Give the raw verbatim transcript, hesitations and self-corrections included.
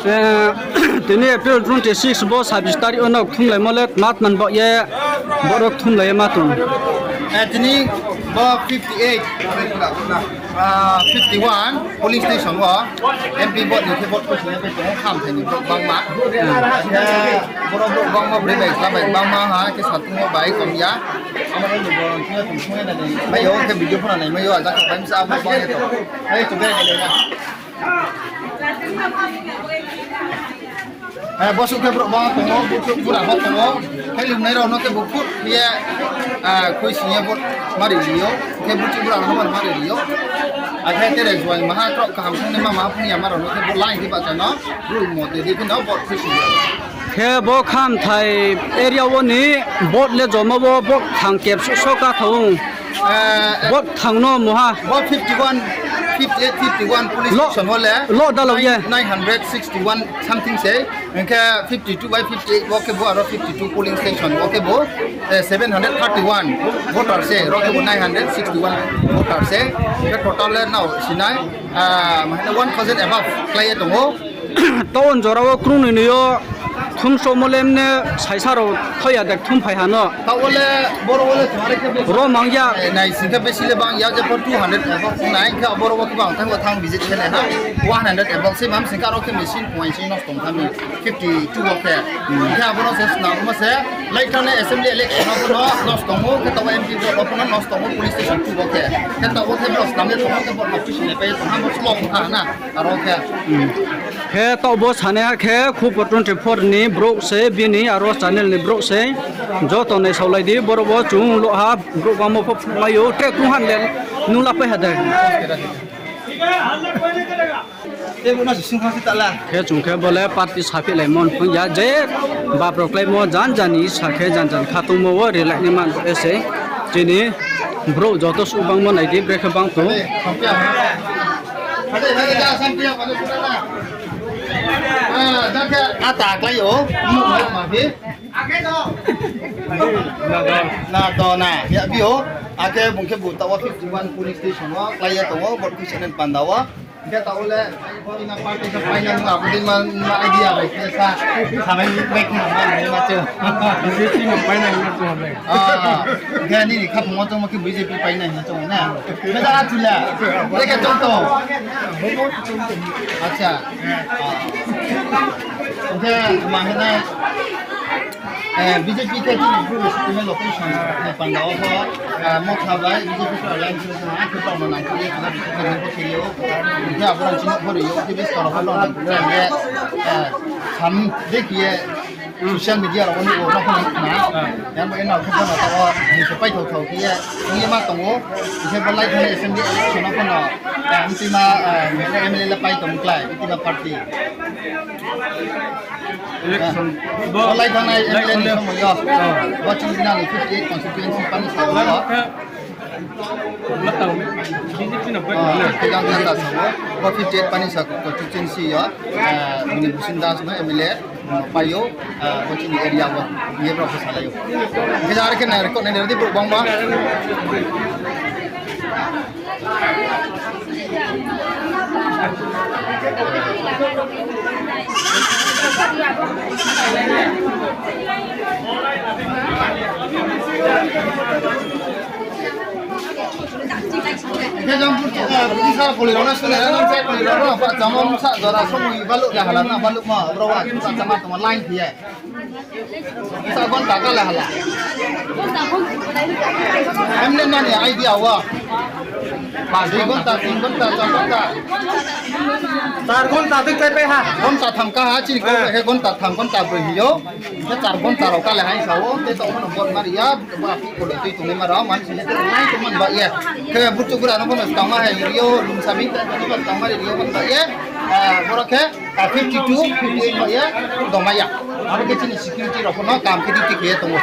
Eh, tini April twenty six bo sabis tarik wo no kthumlaimo le tma tma ni baoh ye borok kthumlai ye ma tong. Eh, tini bo fifty eight, ah, fifty one polling station wo M P vote ni khe vote khe sini khe tong khamthai ni borok bangma. Eh, borok borok bangma broi bai chla bai bangma ha khe satung wo bai tong ya. Amo ni borok khe tong sung ya nai mai yo khe video phano nai mai yo ajak bai msa abo bang ye tong. Ai tu bai nai na. Eh, bosuh khe borok bo tongo, bosuh bura bo tongo. Khe lungnai rao no khe bo phut ye, ah, khui sing ye bo mari ri ou. Khe bosuh bura no mari ri ou. Akhe tere juai maha krok kaham phung ni ma maha phung ya ma rao no khe bo line khe bacha no. Bru mo de di khe no bo khui sing ye. Khe bo khamthai area wo ni vote le joma wo vote thang kep so ka thang. Eh, vote thang no muha. Bo fifty one, fifty eight, fifty one police station wo le lo dalao ye. Nine hundred sixty one something se. Hingkhe fifty two by fifty eight wo khe bo aro fifty two polling station wo khe bo, eh, seven hundred thirty one voter se, ro khe bo nine hundred sixty one voter se. Khe total le nao sinai, ah, mahane one thousand above klái ye tongo. Town jora wo krung ni ni yo thumsomo le mne saisa rao thoi ya dek thum phai ha no. Taoh wo le boro wo le chumare khe bo ro mang ya. Eh, nai sing khe besi le bang ya je pho two hundred above nai khe boro wo khe bang thang wo thang visit khe nai ha. One hundred above se mam sing khe aro khe machine point sing nosto tong thang ni fifty two wo khe. Khe abo no se snam mo se lai thang ni assembly election abo no nosto tong ou khe taoh wo M P vote abo no nosto tong ou police station two wo khe. Khe taoh wo khe bo snam ye tong ou khe bo office ni pai tong ha bo slow tong ha na. Aro khe. Khe taoh bo sanai ha khe Khupo twenty four ni brouh se, bini aro channel ni brouh se. Joto naisaolai di, boro bo chung lo ha, brouh bangmo pho phnuh mai ou, tre krung han le nung lapai ha de. Khe chung khe bo le party saphihlaimo phung ya, je bapro kláimo jan jan ni sa khe jan jan khatungmo wo rilai ni man bo se. Chini brouh joto suh bangmo nai di, brekhe bang tong. Ata klái ou, ma phi. Na to na, ya bi ou. Akhe bung khe bu taoh wo fifty one police station wo klái ye tong ou, vote khuisa ni panda wo. Hingkhe taoh le, ina party khe paina nung abo dei ma, ma idea bai khe sa, samai bai khe ma nung ma chou. B J P no paina hing na chou le. Ah, hingkhe nini khaphang wo chongmo khe B J P paina hing na chong na. Meda achu le, le khe chong tong. Acha. Ah. Hingkhe ma hing na, Eh, B J P khe chini Bru West Women Location ni panda wo pho, eh, Motha bai B J P khe alliance khe tongma nang khe ye khe ye khe ye. Hingkhe abo rang chini pho ri ou, khe bes toro pho tong nang khe ye, eh, sam de khe ye social media rao wo nuh ou, no pho nuh na. Yang bo eno khe pho no taoh wo, ni se paithao thao khe ye, ong ye ma tong ou. Hingkhe bo lai thang assembly election no pho no, eh, mtima, eh, M L A le pai tong klái, mtima party. Election. Bo lai thanngnai M L A ni somoi yo. Bo chini nang ni fifty eight constituency pani sa wo. Matang B J P no pai thanngnai. Khe jang jang da sa wo. Bo fifty eight pani sa constituency yo. Eh, bini Busin Das no M L A no pai ou. Eh, bo chini area wo. Ye brouh pho salai ou. Khe jang are khe nai record nai ready brouh bangma. Khe jang bsa koli rao no sung nai, jang bsa koli rao no, ba chamo bsa jora somoi baluh le hala na, baluh ma, brouh wa, bsa chama tongma line khe ye. Sa gonta ka le hala. Emne nani idea wa. Dui gonta, tin gonta, char gonta. Char gonta tei kai pai ha. Gonta tham ka ha, chini kau he gonta tham, gonta broi hing yo. Khe char gonta rao ka le hai sa wo, tei tong phano bot mari ya, ba pi kolo tui tongnai ma rao, man sini tei nai tong man ba ye. Khe buchu bura no phano tangma hai ri yo, lum sa bing tei phano tangma ri yo man ba ye. Eh, boro khe, ah, fifty two, fifty eight ba ye, doma ya. Abo khe chini security rao phano kam khe di ti khe ye tong ou.